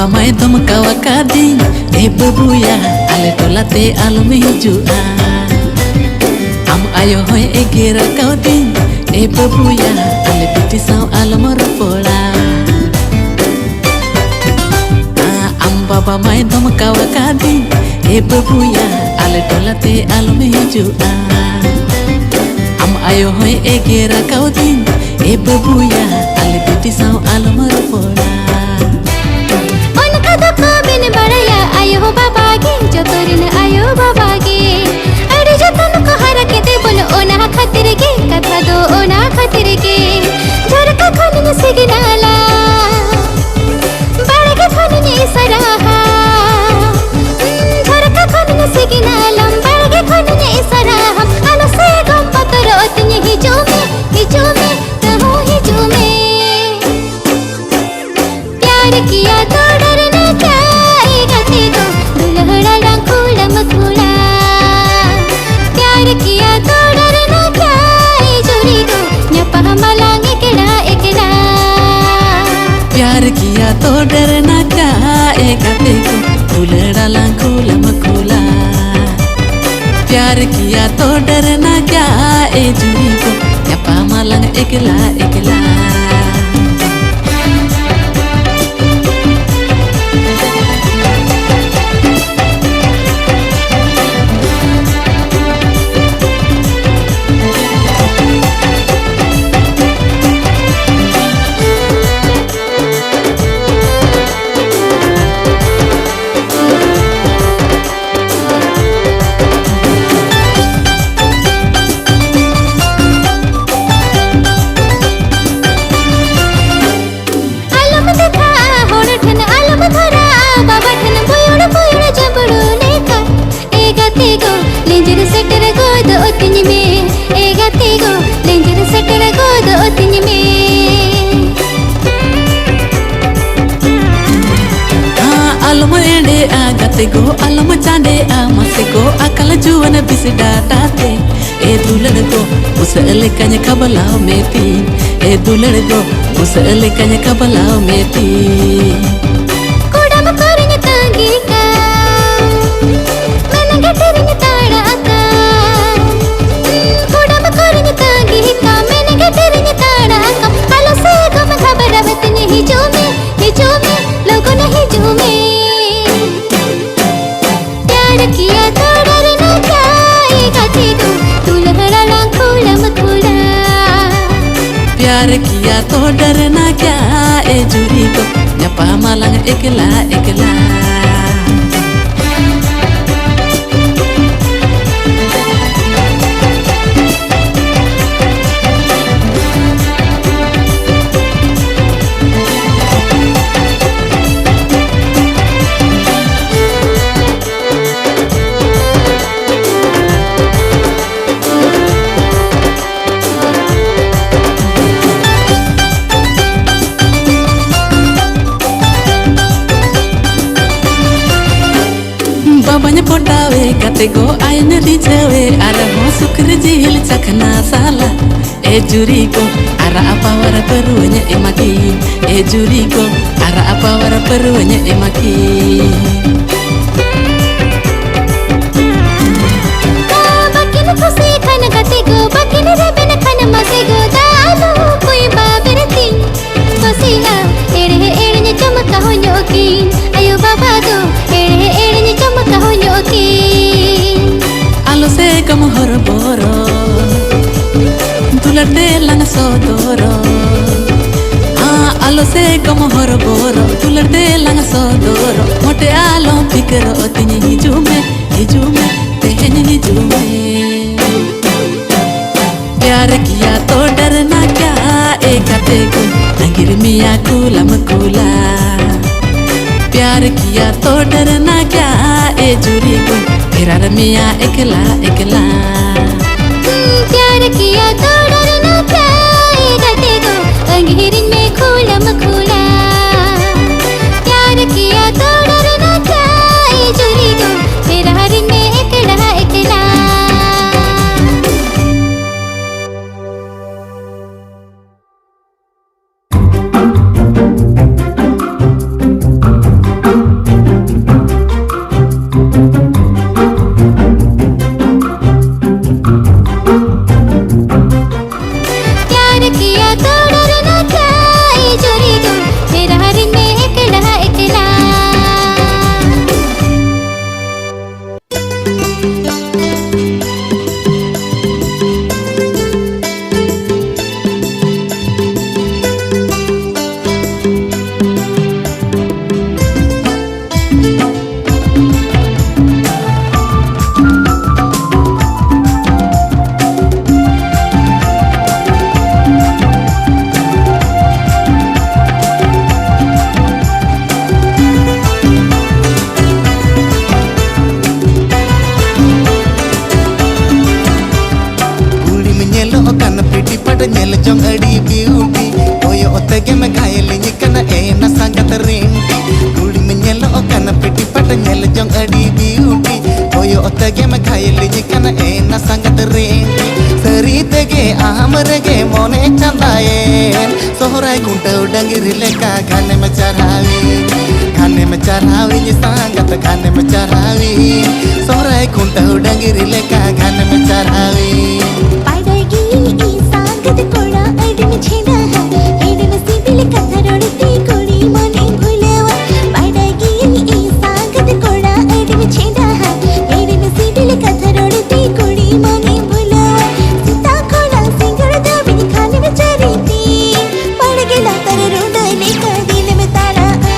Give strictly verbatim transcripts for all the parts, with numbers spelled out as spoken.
ᱟᱢᱟᱭ ᱫᱷᱚᱢᱠᱟᱣ ᱟᱠᱟᱫᱤᱧ, ᱮ ᱵᱟᱹᱵᱩᱭᱟ, ᱟᱞᱮ ᱴᱚᱞᱟ ᱛᱮ ᱟᱞᱚᱢ ᱦᱤᱡᱩᱜᱼᱟ᱾ ᱟᱢ ᱟᱭᱳ ᱦᱚᱸᱭ ᱮᱜᱮᱨ ᱟᱠᱟᱣᱫᱤᱧ, ᱮ ᱵᱟᱹᱵᱩᱭᱟ, ᱟᱞᱮ ᱵᱤᱴᱤ ᱥᱟᱶ ᱟᱞᱚᱢ ᱨᱚᱯᱚᱲᱟ᱾ ᱟᱢ ᱵᱟᱵᱟ ᱢᱟᱭ ᱫᱷᱚᱢᱠᱟᱣ ᱟᱠᱟᱫᱤᱧ, ᱮ ᱵᱟᱹᱵᱩᱭᱟ, ᱟᱞᱮ ᱴᱚᱞᱟ ᱛᱮ ᱟᱞᱚᱢ ᱦᱤᱡᱩᱜᱼᱟ᱾ ᱟᱢ ᱟᱭᱳ ᱦᱚᱸᱭ ᱮᱜᱮᱨ ᱟᱠᱟᱣᱫᱤᱧ, ᱮ ᱵᱟᱹᱵᱩᱭᱟ, ᱟᱞᱮ ᱵᱤᱴᱤ ᱥᱟᱶ ᱟᱞᱚᱢ ᱨᱚᱯᱚᱲᱟ᱾ ᱚᱱᱠᱟ ᱫᱚᱠᱚ ᱢᱮᱱ ᱵᱟᱲᱟᱭᱟ ᱟᱭᱳ ᱵᱟᱵᱟ ᱜᱮ, ᱡᱚᱛᱚ ᱨᱮᱱ ᱟᱭᱳ ᱵᱟᱵᱟ ᱜᱮ᱾ ᱟᱹᱰᱤ ᱡᱚᱛᱚᱱ ᱠᱚ ᱦᱟᱨᱟ ᱠᱮᱫᱮ ᱵᱚᱞ, ᱚᱱᱟ ᱠᱷᱟᱹᱛᱤᱨ ᱜᱮ ᱠᱟᱛᱷᱟ ᱫᱚ ᱚᱱᱟ ᱠᱷᱟᱹᱛᱤᱨ ᱜᱮ᱾ ᱡᱷᱟᱨᱠᱟ ᱠᱷᱚᱱᱤᱧ ᱥᱤᱜᱱᱟᱞᱟ, ᱵᱟᱲᱜᱮ ᱠᱷᱚᱱᱤᱧ ᱤᱥᱟᱨᱟᱦᱟ᱾ ᱡᱷᱟᱨᱠᱟ ᱠᱷᱚᱱᱤᱧ ᱥᱤᱜᱱᱟᱞᱟᱢ, ᱵᱟᱲᱜᱮ ᱠᱷᱚᱱᱤᱧ ᱤᱥᱟᱨᱟᱦᱟᱢ᱾ ᱟᱞᱚ ᱥᱮ ᱜᱚᱢ ᱵᱚᱛᱚᱨᱚᱜ ᱛᱤᱧ, ᱦᱤᱡᱩᱜ ᱢᱮ, ᱦᱤᱡᱩᱜ ᱢᱮ, ᱛᱟᱹᱦᱩ ᱦᱤᱡᱩᱜ ᱢᱮ᱾ प्यार किया तो डरना क्या, ए गाते को दुलहड़ा लांग खुलम खुला। प्यार किया तो डरना क्या, ए जुड़ी को ᱧᱟᱯᱟᱢ ᱟᱞᱟᱝ ᱮᱠᱞᱟ ᱮᱠᱞᱟ᱾ प्यार किया तो डरना क्या, ए गाते को दुलहड़ा लांग खुलम खुला। प्यार किया तो डरना क्या, ए जुड़ी को ᱧᱟᱯᱟᱢ ᱟᱞᱟᱝ ᱮᱠᱞᱟ ᱮᱠᱞᱟ᱾ ᱟᱞᱚᱢ ᱫᱮᱠᱷᱟᱜᱼᱟ ᱦᱚᱲ ᱴᱷᱮᱱ, ᱟᱞᱚᱢ ᱫᱷᱚᱨᱟᱜᱼᱟ ᱵᱟᱵᱟ ᱴᱷᱮᱱ, ᱵᱩᱭᱩᱲ ᱵᱩᱭᱩᱲ ᱡᱟᱹᱵᱽᱲᱩ ᱞᱮᱠᱟ᱾ ᱮ ᱜᱟᱛᱮ ᱜᱚ, ᱞᱮᱸᱡᱮᱨ ᱥᱮᱴᱮᱨ ᱜᱚᱫᱚᱜ ᱛᱤᱧ ᱢᱮ᱾ ᱮ ᱜᱟᱛᱮ ᱜᱚ, ᱞᱮᱸᱡᱮᱨ ᱥᱮᱴᱮᱨ ᱜᱚᱫᱚᱜ ᱛᱤᱧ ᱢᱮ᱾ ᱦᱟᱸ, ᱟᱞᱚᱢ ᱮᱲᱮᱜᱼᱟ ᱜᱟᱛᱮ ᱜᱚ, ᱟᱞᱚᱢ ᱪᱟᱸᱰᱮᱜᱼᱟ ᱢᱟᱥᱮ ᱜᱚ, ᱟᱠᱟᱞ ᱡᱩᱣᱟᱹᱱ ᱵᱤᱥ ᱰᱟᱴᱟ ᱛᱮ᱾ ᱮ ᱫᱩᱞᱟᱹᱲ ᱜᱚ, ᱵᱩᱥᱟᱹᱜ ᱞᱮᱠᱟᱧ ᱠᱷᱟᱵᱞᱟᱣ ᱢᱮ ᱛᱤᱧ᱾ ᱮ ᱫᱩᱞᱟᱹᱲ ᱜᱚ, ᱵᱩᱥᱟᱹᱜ ᱞᱮᱠᱟᱧ ᱠᱷᱟᱵᱞᱟᱣ ᱢᱮ ᱛᱤᱧ᱾ ᱠᱚᱨᱮᱧ ᱛᱟᱺᱜᱤ ᱠᱟᱢ, ᱢᱮᱱ ᱜᱮ ᱰᱷᱮᱨᱤᱧ ᱛᱟᱲᱟ ᱠᱟᱢ᱾ ᱠᱚᱲᱟᱢ ᱠᱚᱨᱮᱧ ᱛᱟᱺᱜᱤ ᱠᱟᱢ, ᱢᱮᱱ ᱜᱮ ᱰᱷᱮᱨᱤᱧ ᱛᱟᱲᱟ ᱠᱟᱢ᱾ ᱟᱞᱚ ᱥᱮ ᱜᱚᱢ ᱜᱷᱟᱵᱨᱟᱣ ᱛᱤᱧ, ᱦᱤᱡᱩᱜ ᱢᱮ, ᱦᱤᱡᱩᱜ ᱢᱮ, ᱞᱚᱜᱚᱱ ᱦᱤᱡᱩᱜ ᱢᱮ᱾ प्यार किया तो डरना क्या, ए गाते को, तू लहरा लाखों लमखोड़ा। प्यार किया तो डरना क्या, ए जुरी को, ᱧᱟᱯᱟᱢᱟᱞᱟᱝ ᱮᱠᱞᱟ ᱮᱠᱞᱟ᱾ ᱵᱟᱵᱟᱧ ᱯᱚᱴᱟᱣᱮ ᱠᱟᱛᱮ ᱜᱚ ᱟᱭᱤᱱ ᱨᱤᱡᱷᱟᱹᱣᱮ, ᱟᱨᱦᱚᱸ ᱥᱩᱠᱨᱤ ᱡᱤᱞ ᱪᱟᱠᱷᱱᱟ ᱥᱟᱞᱟ᱾ ᱮ ᱡᱩᱨᱤ ᱜᱚ ᱟᱨᱟᱜ ᱯᱟᱣᱟᱨ ᱯᱟᱹᱨᱣᱟᱹᱧ ᱮᱢᱟ ᱠᱤ, ᱮ ᱡᱩᱨᱤ ᱜᱚ ᱟᱨᱟᱜ ᱯᱟᱣᱟᱨ ᱯᱟᱹᱨᱣᱟᱹᱧ ᱮᱢᱟ ᱠᱤ᱾ ᱵᱟᱹᱠᱤᱱ ᱠᱩᱥᱤ ᱠᱷᱟᱱ ᱜᱟᱛᱮ ᱜᱚ, ᱵᱟᱹᱠᱤᱱ ᱨᱮᱵᱮᱱ ᱠᱷᱟᱱ ᱢᱟᱥᱮ ᱜᱚ, ᱫᱟ ᱟᱞᱚ ᱠᱚᱭ ᱵᱟᱵᱮᱨ ᱛᱤᱧ᱾ ᱠᱩᱥᱤᱜᱼᱟ ᱮᱲᱮ ᱮᱲᱮᱧ ᱪᱚᱢᱠᱟᱣ ᱧᱚᱜ ᱠᱤᱱ, ᱟᱭᱳ ᱵᱟᱵᱟ ᱫᱚ ᱮᱲᱮ ᱮᱲᱮᱧ ᱪᱚᱢᱠᱟᱣ ᱧᱚᱜ ᱠᱤᱱ᱾ ᱟᱞᱚ ᱥᱮ ᱠᱚᱢ ᱦᱚᱨᱚᱵᱚᱨᱚ, ᱫᱩᱞᱟᱹᱲ ᱛᱮ ᱞᱟᱝ ᱥᱚᱫᱚᱨᱚ᱾ ᱟᱸ, ᱟᱞᱚ ᱥᱮ ᱠᱚᱢ ᱦᱚᱨᱚᱵᱚᱨᱚ, ᱫᱩᱞᱟᱹᱲ ᱛᱮ ᱞᱟᱝ ᱥᱚᱫᱚᱨᱚ᱾ ᱢᱚᱴᱮ ᱟᱞᱚᱢ ᱯᱷᱤᱠᱨᱚᱜ ᱛᱤᱧ, ᱦᱤᱡᱩᱜ ᱢᱮ, ᱦᱤᱡᱩᱜ ᱢᱮ, ᱛᱮᱦᱮᱧ ᱦᱤᱡᱩᱜ ᱢᱮ᱾ प्यार किया तो डरना क्या, ए गाते को, ᱟᱺᱜᱤᱨ ᱢᱮᱭᱟ ᱠᱩᱞᱟᱢ ᱠᱩᱞᱟ᱾ प्यार किया तो डरना क्या, ए जुरी को, ᱯᱷᱮᱨᱟᱨ ᱢᱮᱭᱟ ᱮᱠᱞᱟ ᱮᱠᱞᱟ᱾ प्यार किया तो डरना क्या, ए गाते को, ᱟᱺᱜᱤᱨᱤᱧ ᱢᱮ ᱠᱩᱞᱟᱢ ᱠᱩᱞᱟ᱾ प्यार किया तो डरना क्या, ए जुरी को, ᱯᱷᱮᱨᱟᱨᱤᱧ ᱢᱮ ᱮᱠᱞᱟ ᱮᱠᱞᱟ᱾ ᱠᱩᱲᱤᱢ ᱧᱮᱞᱚᱜ ᱠᱟᱱ ᱯᱤᱴᱤ ᱯᱟᱴ ᱧᱮᱞ ᱡᱚᱝ ᱟᱹᱰᱤ ᱵᱤᱭᱩᱴᱤ, ᱠᱚᱭᱚᱜ ᱛᱮᱜᱮᱢ ᱜᱷᱟᱭᱮᱞᱤᱧ ᱠᱟᱱᱟ ᱮ ᱱᱟᱥᱟ ᱜᱟᱛ ᱨᱤᱱ᱾ ᱠᱩᱲᱤᱢ ᱧᱮᱞᱚᱜ ᱠᱟᱱ ᱯᱤᱴᱤ ᱯᱟᱴ ᱧᱮᱞ ᱡᱚᱝ ᱟᱹᱰᱤ ᱵᱤᱭᱩᱴᱤ, ᱠᱚᱭᱚᱜ ᱛᱮᱜᱮᱢ ᱜᱷᱟᱭᱮᱞᱤᱧ ᱠᱟᱱᱟ ᱮ ᱱᱟᱥᱟ ᱜᱟᱛ ᱨᱤᱱ᱾ ᱥᱟᱹᱨᱤ ᱛᱮᱜᱮ ᱟᱢ ᱨᱮᱜᱮ ᱢᱚᱱᱮ ᱪᱟᱸᱫᱟᱭᱮᱱ, ᱥᱚᱦᱨᱟᱭ ᱠᱷᱩᱱᱴᱟᱹᱣ ᱰᱟᱹᱝᱨᱤ ᱞᱮᱠᱟ ᱜᱷᱟᱱᱮᱢ ᱪᱟᱨᱦᱟᱣᱤᱧ, ᱜᱷᱟᱱᱮᱢ ᱪᱟᱨᱦᱟᱣᱤᱧ ᱥᱟᱸᱜᱟᱛ ᱜᱷᱟᱱᱮᱢ ᱪᱟᱨᱦᱟᱣᱤᱧ, ᱥᱚᱦᱨᱟᱭ ᱠᱷᱩᱱᱴᱟᱹᱣ ᱰᱟᱹᱝᱨᱤ ᱞᱮᱠᱟ ᱜᱷᱟᱱᱮᱢ ᱪᱟᱨᱦᱟᱣᱤᱧ᱾ ᱵᱟᱰᱟᱭ ᱜᱤᱭᱟᱹᱧ ᱤᱧ ᱥᱟᱸᱜᱟᱛ ᱠᱚᱲᱟ ᱟᱹᱰᱤᱢ ᱪᱷᱮᱫᱟᱦᱟ, ᱮᱰᱮᱢ ᱥᱤᱵᱤᱞ ᱠᱟᱛᱷᱟ ᱨᱚᱲ ᱛᱮ ᱠᱩᱲᱤ ᱢᱚᱱᱮ ᱵᱷᱩᱞᱟᱹᱣᱟ᱾ ᱵᱟᱰᱟᱭ ᱜᱤᱭᱟᱹᱧ ᱤᱧ ᱥᱟᱸᱜᱟᱛ ᱠᱚᱲᱟ ᱟᱹᱰᱤᱢ ᱪᱷᱮᱫᱟᱦᱟ, ᱮᱰᱮᱢ ᱥᱤᱵᱤᱞ ᱠᱟᱛᱷᱟ ᱨᱚᱲ ᱛᱮ ᱠᱩᱲᱤ ᱢᱚᱱᱮ ᱵᱷᱩᱞᱟᱹᱣᱟ᱾ ᱥᱮᱛᱟᱜ ᱠᱷᱚᱱᱟᱜ ᱥᱤᱸᱜᱟᱹᱲ ᱫᱷᱟᱹᱵᱤᱡ ᱠᱷᱟᱱᱮᱢ ᱪᱟᱹᱨᱤ ᱛᱤᱧ᱾ ᱵᱟᱲᱜᱮ ᱞᱟᱛᱟᱨ ᱨᱩᱸᱰᱟᱹ ᱞᱮᱠᱟ ᱫᱤᱱᱮᱢ ᱛᱟᱲᱟᱜᱼᱟ,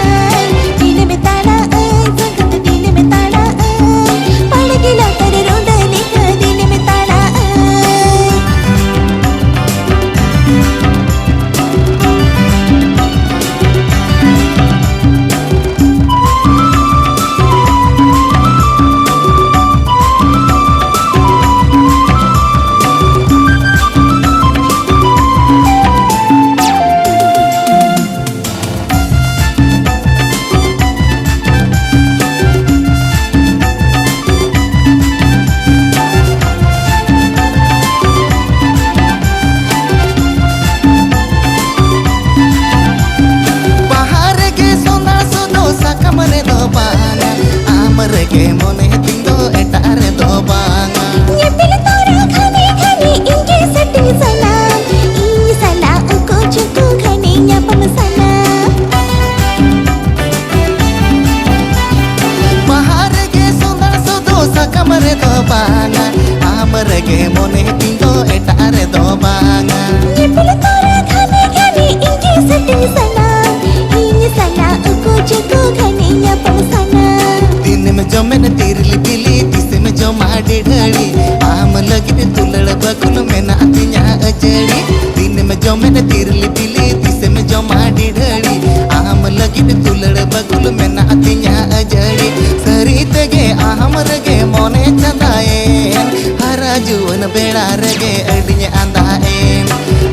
ᱫᱤᱱᱮᱢ ᱛᱟᱲᱟᱜᱼᱟ, ᱥᱟᱸᱜᱟᱛ ᱫᱤᱱᱮᱢ ᱛᱟᱲᱟᱜᱼᱟ᱾ ᱵᱟᱲᱜᱮ ᱞᱟᱛᱟᱨ ᱨᱩᱸᱰᱟᱹ ᱞᱮᱠᱟ ᱫᱤᱱᱮᱢ ᱛᱟᱲᱟᱜᱼᱟ᱾ ᱜᱮ ᱢᱚᱱᱮ ᱛᱤᱧ ᱫᱚ ᱮᱴᱟᱜ ᱨᱮᱫᱚ ᱵᱟᱝᱟ᱾ ᱧᱮᱯᱮᱞ ᱛᱚᱨᱟ ᱜᱷᱟᱱᱮ ᱜᱷᱟᱱᱮ ᱤᱧ ᱜᱮ ᱥᱮᱴᱤᱝ ᱥᱟᱱᱟ, ᱤᱧ ᱥᱟᱞᱟᱜ ᱩᱠᱩ ᱪᱩᱠᱩ ᱜᱷᱟᱱᱮ ᱧᱟᱯᱟᱢ ᱥᱟᱱᱟ᱾ ᱫᱤᱱᱮᱢ ᱡᱚᱢᱮᱫ ᱛᱤᱨᱞᱤ ᱵᱤᱞᱤ, ᱛᱤᱥᱮᱢ ᱡᱚᱢᱟ ᱰᱤᱰᱷᱟᱹᱲᱤ? ᱟᱢ ᱞᱟᱹᱜᱤᱫ ᱫᱩᱞᱟᱹᱲ ᱵᱟᱹᱠᱩᱞ ᱢᱮᱱᱟᱜ ᱛᱤᱧᱟ ᱟᱹᱡᱟᱹᱲᱤ᱾ ᱫᱤᱱᱮᱢ ᱡᱚᱢᱮᱫ ᱛᱤᱨᱞᱤ ᱵᱤᱞᱤ, ᱛᱤᱥᱮᱢ ᱡᱚᱢᱟ ᱰᱤᱰᱷᱟᱹᱲᱤ? ᱟᱢ ᱞᱟᱹᱜᱤᱫ ᱫᱩᱞᱟᱹᱲ ᱵᱟᱹᱠᱩᱞ ᱢᱮᱱᱟᱜ ᱛᱤᱧᱟ ᱟᱹᱡᱟᱹᱲᱤ᱾ ᱥᱟᱹᱨᱤ ᱛᱮᱜᱮ ᱟᱢ ᱨᱮᱜᱮ ᱢᱚᱱᱮ ᱪᱟᱸᱫᱟᱭᱮᱱ, ᱦᱟᱨᱟ ᱡᱩᱣᱟᱹᱱ ᱵᱮᱲᱟ ᱨᱮᱜᱮ ᱟᱹᱰᱤᱧ ᱟᱸᱫᱟᱭᱮᱱ,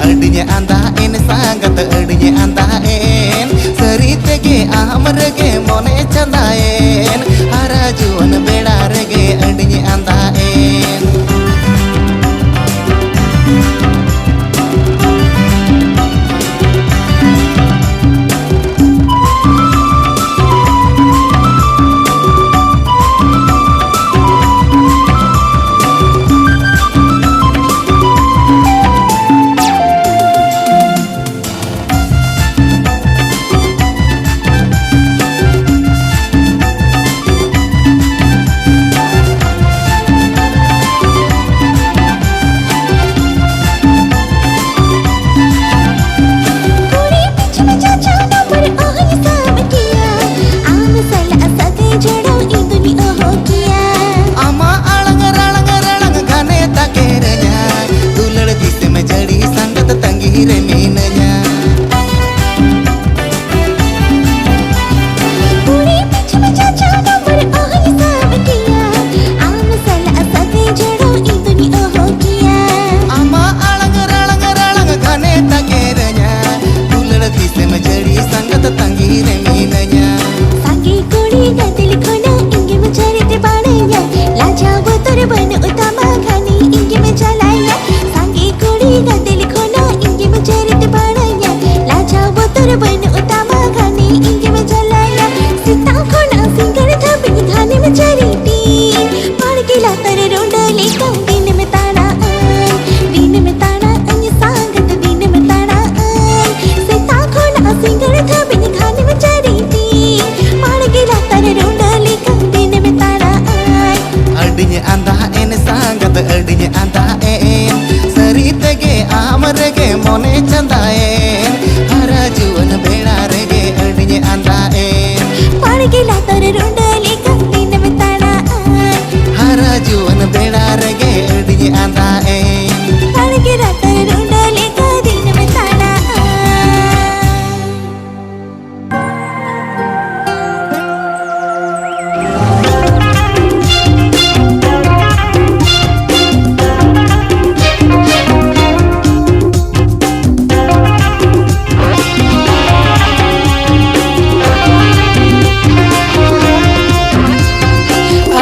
ᱟᱹᱰᱤᱧ ᱟᱸᱫᱟᱭᱮᱱ ᱥᱟᱸᱜᱟᱛ, ᱟᱹᱰᱤᱧ ᱟᱸᱫᱟᱭᱮᱱ᱾ ᱥᱟᱹᱨᱤ ᱛᱮᱜᱮ ᱟᱢ ᱨᱮᱜᱮ ᱢᱚᱱᱮ ᱪᱟᱸᱫᱟᱭᱮᱱ, ᱦᱟᱨᱟ ᱡᱩᱣᱟᱹᱱ ᱵᱮᱲᱟ ᱨᱮᱜᱮ ᱟᱹᱰᱤᱧ ᱟᱸᱫᱟᱭᱮᱱ᱾ ᱟᱸᱫᱟᱜ ᱮᱱ, ᱥᱟᱹᱨᱤ ᱛᱮᱜᱮ ᱟᱢ ᱨᱮᱜᱮ ᱢᱚᱱᱮ ᱪᱟᱸᱫᱟ ᱮᱱ᱾ ᱦᱟᱨᱟ ᱡᱩᱣᱟᱹᱱ ᱵᱮᱲᱟ ᱨᱮᱜᱮ ᱟᱹᱰᱤᱧ ᱟᱸᱫᱟᱜ ᱮᱱ᱾ ᱵᱟᱲᱜᱮ ᱞᱟᱛᱟᱨ ᱨᱩᱸᱰᱟᱹ ᱞᱮᱠᱟ ᱫᱤᱱᱮᱢ ᱛᱟᱲᱟᱜᱼᱟ᱾ ᱦᱟᱨᱟ ᱡᱩᱣᱟᱹᱱ ᱵᱮᱲᱟ ᱨᱮᱜᱮ ᱟᱹᱰᱤᱧ ᱟᱸᱫᱟᱜ ᱮᱱ᱾ ᱵᱟᱲᱜᱮ ᱞᱟᱛᱟᱨ ᱨᱩᱸᱰᱟᱹ ᱞᱮᱠᱟ ᱫᱤᱱᱮᱢ ᱛᱟᱲᱟᱜᱼᱟ᱾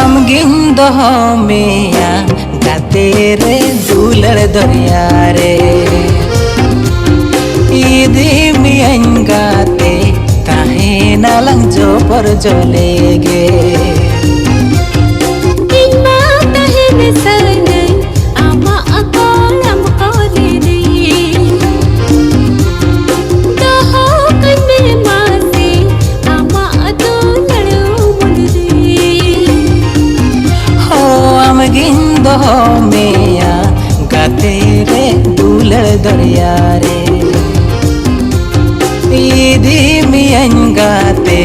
ᱟᱢᱜᱤᱧ ᱫᱚᱦᱚ ᱢᱮᱭᱟ ᱜᱟᱛᱮ ᱨᱮ ᱫᱩᱞᱟᱹᱲ ᱫᱚᱨᱭᱟ ᱨᱮ᱾ ᱤᱫᱤ ᱢᱤᱭᱟᱹᱧ ᱜᱟᱛᱮ, ᱛᱟᱦᱮᱱᱟᱞᱟᱝ ᱡᱚᱯᱚᱨ ᱡᱚᱞᱮ ᱜᱮ᱾ ᱤᱧ ᱢᱟ ᱛᱟᱦᱮᱱ ᱥᱟᱱᱟᱧ ᱟᱢᱟᱜ ᱠᱚᱲᱟᱢ ᱠᱚᱞᱮ ᱨᱮ᱾ ᱫᱚᱦᱚ ᱠᱟᱹᱧ ᱢᱮ ᱢᱟᱥᱮ ᱟᱢᱟᱜ ᱫᱩᱞᱟᱹᱲ ᱩᱢᱩᱞ ᱨᱮ᱾ ᱦᱳ, ᱟᱢᱜᱤᱧ ᱫᱚᱦᱚ ᱢᱮᱭᱟ ᱜᱟᱛᱮ ᱨᱮ ᱫᱩᱞᱟᱹᱲ ᱫᱚᱨᱭᱟ ᱨᱮ᱾ ᱤᱫᱤ ᱢᱤᱭᱟᱹᱧ ᱜᱟᱛᱮ,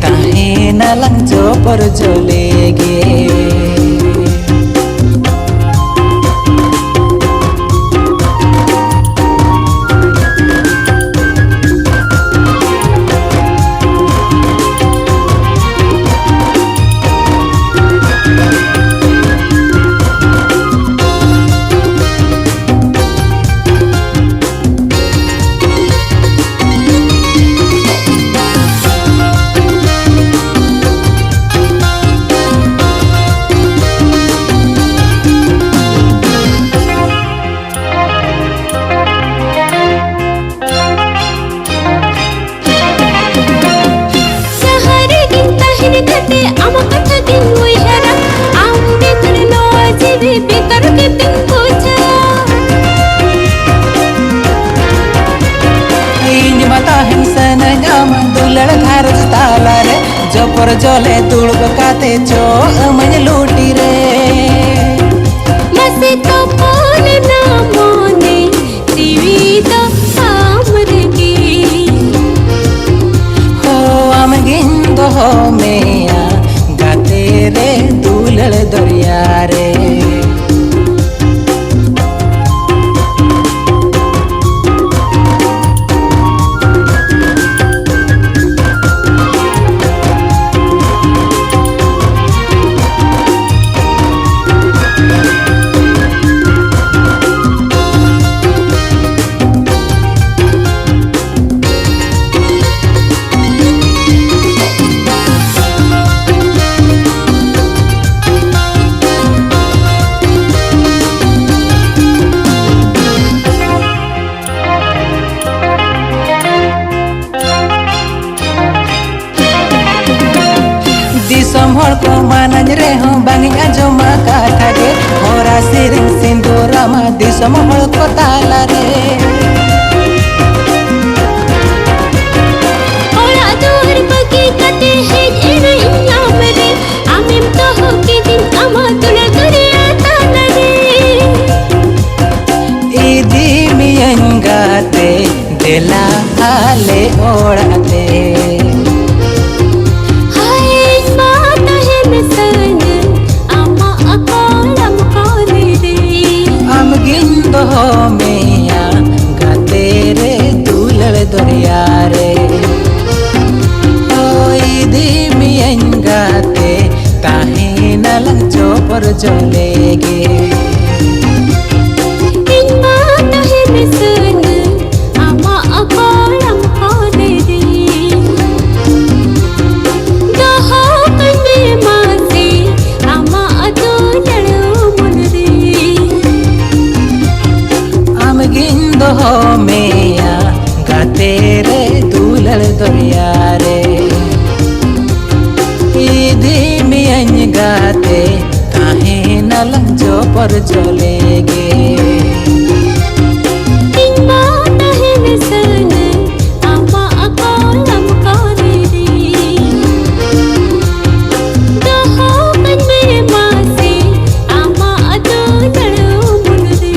ᱛᱟᱦᱮᱱᱟᱞᱟᱝ ᱡᱚᱯᱚᱨ ᱡᱚᱞᱮ ᱜᱮ᱾ ᱡᱟᱦᱟᱸ ᱨᱮᱜᱮᱧ ᱛᱟᱦᱮᱱ ᱜᱟᱛᱮ, ᱟᱢᱟᱜ ᱠᱟᱛᱷᱟ ᱜᱤᱧ ᱩᱭᱦᱟᱹᱨᱟ᱾ ᱟᱢ ᱵᱮᱜᱚᱨ ᱱᱚᱣᱟ ᱡᱤᱣᱤ ᱵᱮᱠᱟᱨ ᱜᱮᱛᱤᱧ ᱵᱩᱡᱷᱟᱹᱣᱟ᱾ ᱤᱧ ᱢᱟ ᱛᱟᱦᱮᱱ ᱥᱟᱱᱟᱧ ᱟᱢ ᱫᱩᱞᱟᱹᱲ ᱜᱷᱟᱨᱚᱸᱡᱽ ᱛᱟᱞᱟᱨᱮ, ᱡᱚᱯᱚᱨ ᱡᱚᱞᱮ ᱫᱩᱲᱩᱵ ᱠᱟᱛᱮ ᱪᱚ ᱟᱹᱢᱟᱹᱧ ᱞᱩᱴᱤ ᱨᱮ᱾ ᱢᱟᱥᱮ ᱥᱮᱨᱮᱧ ᱥᱤᱸᱫᱩᱨᱟᱢᱟ ᱫᱤᱥᱚᱢ ᱦᱚᱲ ᱠᱚ ᱛᱟᱞᱟᱨᱮ᱾ ᱚᱲᱟᱜ ᱫᱩᱣᱟᱹᱨ ᱵᱟᱹᱜᱤ ᱠᱟᱛᱮ ᱦᱮᱡ ᱮᱱᱟᱹᱧ ᱟᱢ ᱨᱮ, ᱟᱢᱮᱢ ᱫᱚᱦᱚ ᱠᱤᱫᱤᱧ ᱟᱢᱟᱜ ᱫᱩᱞᱟᱹᱲ ᱫᱚᱨᱭᱟ ᱛᱟᱞᱟᱨᱮ᱾ ᱤᱫᱤ ᱢᱤᱭᱟᱹᱧ ᱜᱟᱛᱮ ᱫᱮᱞᱟ ᱟᱞᱮ ᱚᱲᱟᱜ ᱛᱮ᱾ ᱦᱟᱭ, ᱤᱧ ᱢᱟ ᱛᱟᱦᱮᱱ ᱥᱟᱹᱱᱟᱹᱧ ᱟᱢᱟᱜ ᱠᱚᱲᱟᱢ ᱠᱚᱨᱮ ᱨᱮ᱾ ᱟᱢᱜᱤᱧ ᱫᱚᱦᱚ ᱢᱮᱭᱟ ᱜᱟᱛᱮ ᱨᱮ ᱫᱩᱞᱟᱹᱲ ᱫᱚᱨᱭᱟ ᱨᱮ᱾ ᱦᱳᱭ, ᱤᱫᱤ ᱢᱤᱭᱟᱹᱧ ᱜᱟᱛᱮ, ᱛᱟᱦᱮᱱᱟᱞᱟᱝ ᱡᱚᱯᱚᱨ ᱡᱚᱞᱮ ᱜᱮ᱾ ᱤᱧ ᱢᱟ ᱛᱟᱦᱮᱱ ᱥᱟᱹᱱᱟᱹᱧ ᱟᱢᱟᱜ ᱠᱚᱲᱟᱢ ᱠᱚᱨᱮ ᱨᱮ᱾ ᱫᱚᱦᱚ ᱠᱟᱹᱧ ᱢᱮ ᱢᱟᱥᱮ ᱟᱢᱟᱜ ᱫᱩᱞᱟᱹᱲ ᱩᱢᱩᱞ ᱨᱮ᱾ ᱟᱢᱜᱤᱧ ᱫᱚᱦᱚ ᱢᱮᱭᱟ ᱜᱟᱛᱮ ᱨᱮ ᱫᱩᱞᱟᱹᱲ ᱫᱚᱨᱭᱟ ᱨᱮ᱾ ᱤᱫᱤ ᱢᱤᱭᱟᱹᱧ ᱜᱟᱛᱮ, ᱛᱟᱦᱮᱱᱟᱞᱟᱝ ᱡᱚᱯᱚᱨ ᱡᱚᱞᱮ ᱜᱮ᱾ ᱤᱧ ᱢᱟ ᱛᱟᱦᱮᱱ ᱥᱟᱹᱱᱟᱹᱧ ᱟᱢᱟᱜ ᱠᱚᱲᱟᱢ ᱠᱚᱨᱮ ᱨᱮ᱾ ᱫᱚᱦᱚ ᱠᱟᱹᱧ ᱢᱮ ᱢᱟᱥᱮ ᱟᱢᱟᱜ ᱫᱩᱞᱟᱹᱲ ᱩᱢᱩᱞ ᱨᱮ᱾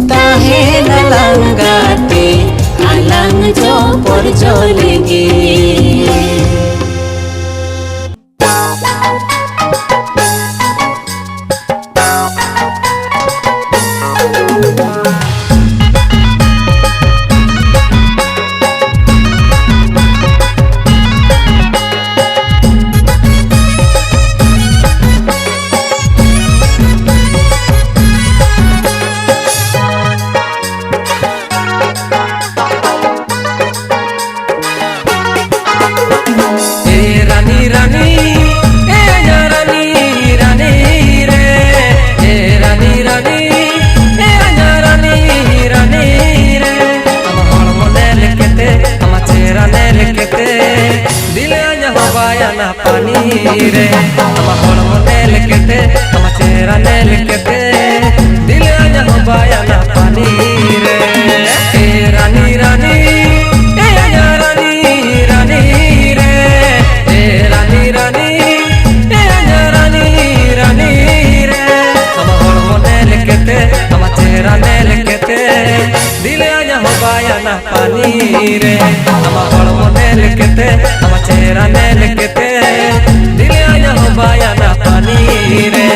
ᱛᱟᱦᱮᱱᱟᱞᱟᱝ ᱜᱟᱛᱮ, ᱟᱞᱟᱝ ᱡᱚᱯᱚᱨ ᱡᱚᱞᱮ ᱜᱮ᱾ ᱮ ᱨᱟᱱᱤ ᱨᱟᱱᱤ, ᱮ ᱟᱡᱟᱨ ᱨᱟᱱᱤ ᱨᱟᱱᱤ ᱨᱮ, ᱮ ᱨᱟᱱᱤ ᱨᱟᱱᱤ, ᱮ ᱟᱡᱟᱨ ᱨᱟᱱᱤ ᱨᱟᱱᱤ ᱨᱮ᱾ ᱟᱢᱟᱜ ᱦᱚᱲᱢᱚ ᱧᱮᱞ ᱠᱟᱛᱮ, ᱟᱢᱟᱜ ᱪᱮᱦᱨᱟ ᱧᱮᱞ ᱠᱟᱛᱮ, ᱫᱤᱞ ᱟᱧᱟ ᱦᱚᱸ ᱵᱟᱭ ᱟᱱᱟ ᱯᱟᱱᱤ ᱨᱮ᱾ ᱟᱢᱟᱜ ᱦᱚᱲᱢᱚ ᱧᱮᱞ ᱠᱟᱛᱮ, ᱨᱮ, ᱟᱢᱟᱜ ᱦᱚᱲᱢᱚ ᱧᱮᱞ ᱠᱟᱛᱮ, ᱟᱢᱟᱜ ᱪᱮᱦᱨᱟ ᱧᱮᱞ ᱠᱟᱛᱮ, ᱫᱤᱞ ᱟᱭᱟᱜ ᱦᱚᱸ ᱵᱟᱭ ᱟᱱᱟ ᱯᱟᱱᱤ ᱨᱮ᱾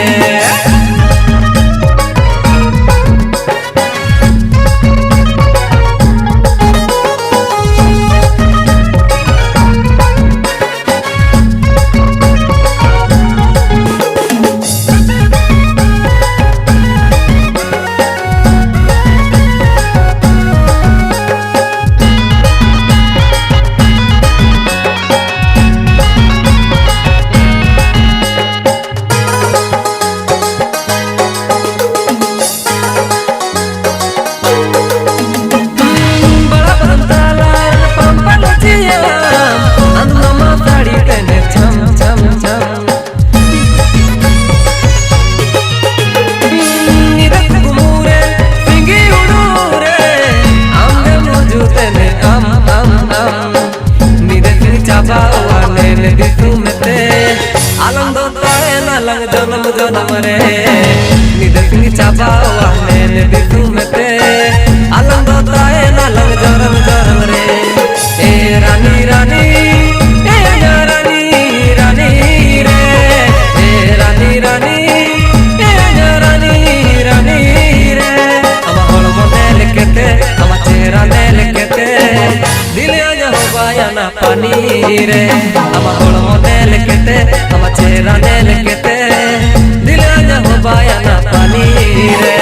ᱟᱞᱟᱝ ᱫᱚ ᱛᱟᱦᱮᱱᱟ ᱞᱟᱝ ᱡᱚᱱᱚᱢ ᱡᱚᱱᱚᱢ ᱨᱮ, ᱧᱤᱫᱟᱹ ᱥᱤᱧ ᱪᱟᱵᱟᱣᱟ ᱢᱮᱱ ᱫᱤᱥᱩᱢ ᱛᱮ᱾ ᱟᱞᱟᱝ ᱫᱚ ᱛᱟᱦᱮᱱᱟ ᱞᱟᱝ ᱡᱚᱱᱚᱢ ᱡᱚᱱᱚᱢ ᱨᱮ᱾ ᱮ ᱨᱟᱱᱤ ᱨᱟᱱᱤ, ᱮ ᱟᱡᱟᱨ ᱨᱟᱱᱤ ᱨᱟᱱᱤ ᱨᱮ, ᱮ ᱨᱟᱱᱤ ᱨᱟᱱᱤ, ᱮ ᱟᱡᱟᱨ ᱨᱟᱱᱤ ᱨᱟᱱᱤ ᱨᱮ᱾ ᱟᱢᱟᱜ ᱦᱚᱲᱢᱚ ᱧᱮᱞ ᱠᱟᱛᱮ, ᱟᱢᱟᱜ ᱪᱮᱦᱨᱟ ᱧᱮᱞ ᱠᱟᱛᱮ, ᱫᱤᱞ ᱟᱡᱟᱨ ᱦᱚᱸ ᱵᱟᱭ ᱟᱱᱟ ᱯᱟᱱᱤ ᱨᱮ᱾ ᱟᱢᱟᱜ ᱦᱚᱲᱢᱚ ᱧᱮᱞ ᱠᱟᱛᱮ, ᱟᱢᱟᱜ ᱪᱮᱦᱨᱟ ᱧᱮᱞ ᱠᱟᱛᱮ, ᱫᱤᱞ ᱟᱡᱟᱨ ᱦᱚᱸ ᱵᱟᱭ ᱟᱱᱟ ᱯᱟᱱᱤ ᱨᱮ᱾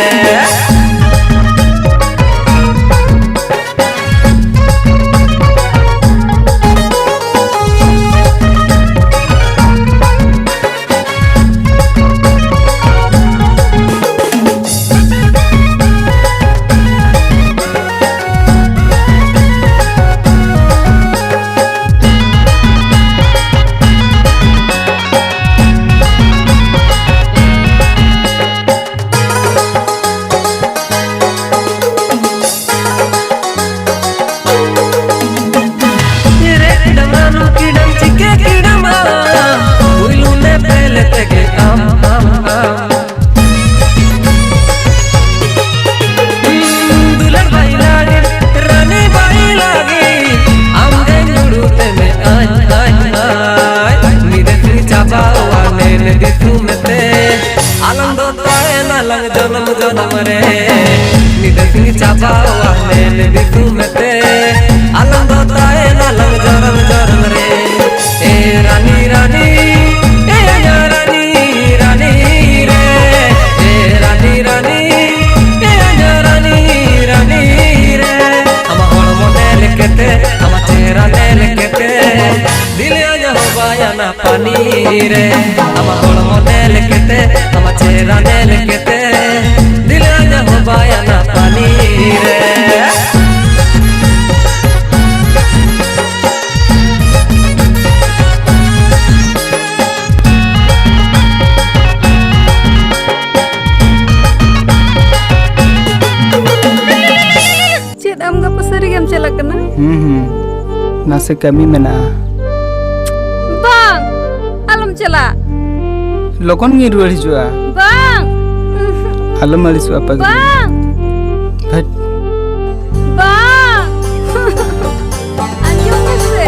ᱫᱤᱥᱩᱢ ᱢᱮᱛᱮ, ᱟᱞᱟᱝ ᱫᱚ ᱛᱟᱦᱮᱱᱟ ᱞᱟᱝ ᱡᱚᱱᱚᱢ ᱡᱚᱱᱚᱢ ᱨᱮ᱾ ᱧᱤᱫᱟᱹ ᱥᱤᱧ ᱪᱟᱵᱟᱣᱟ ᱢᱮᱱ ᱫᱤᱥᱩᱢ ᱢᱮᱛᱮ, ᱟᱞᱟᱝ ᱫᱚ ᱛᱟᱦᱮᱱᱟ ᱞᱟᱝ ᱡᱚᱱᱚᱢ ᱡᱚᱱᱚᱢ ᱨᱮ᱾ ᱮ ᱨᱟᱱᱤ ᱨᱟᱱᱤ, ᱮ ᱟᱡᱟ ᱨᱟᱱᱤ, ᱨᱟᱱᱤ ᱨᱮ᱾ ᱮ ᱨᱟᱱᱤ ᱨᱟᱱᱤ, ᱮ ᱟᱡᱟ ᱨᱟᱱᱤ, ᱨᱟᱱᱤ ᱨᱮ᱾ ᱟᱢᱟᱜ ᱦᱚᱲᱢᱚ ᱧᱮᱞ ᱠᱟᱛᱮ, ᱟᱢᱟᱜ ᱪᱮᱦᱨᱟ ᱧᱮᱞ ᱠᱟᱛᱮ, ᱫᱤᱞ ᱟᱡᱟ ᱦᱚᱸ ᱵᱟᱭᱟᱱᱟ ᱯᱟᱱᱤ ᱨᱮ᱾ ᱟᱢᱟᱜ ᱦᱚᱲᱢᱚ ᱧᱮᱞ ᱠᱟᱛᱮ, ᱟᱢᱟᱜ ᱪᱮᱦᱨᱟ ᱧᱮᱞ ᱠᱟᱛᱮ, ᱫᱤᱞ ᱟᱡᱟ ᱦᱚᱸ ᱵᱟᱭᱟᱱᱟ ᱯᱟᱱᱤ ᱨᱮ᱾ ᱪᱮᱫ ᱟᱢ ᱜᱟᱯᱟ ᱥᱟᱹᱨᱤ ᱜᱮᱢ ᱪᱟᱞᱟᱜ ᱠᱟᱱᱟ? ᱦᱩᱸ, ᱦᱩᱸ᱾ ᱱᱟᱥᱮ ᱠᱟᱹᱢᱤ ᱢᱮᱱᱟᱜᱼᱟ᱾ ᱵᱟᱝ, ᱟᱞᱚᱢ ᱪᱟᱞᱟᱜ᱾ ᱞᱚᱜᱚᱱ ᱜᱤᱧ ᱨᱩᱣᱟᱹᱲ ᱦᱤᱡᱩᱜᱼᱟ᱾ ᱵᱟᱝ᱾ ᱟᱞᱚᱢ ᱟᱹᱲᱤᱥᱚᱜᱼᱟ, ᱯᱟᱜᱽᱞᱤ᱾ ᱵᱟᱝ᱾ ᱦᱟᱹᱴ᱾ ᱵᱟᱝ᱾ ᱟᱸᱡᱚᱢ ᱢᱮᱥᱮ᱾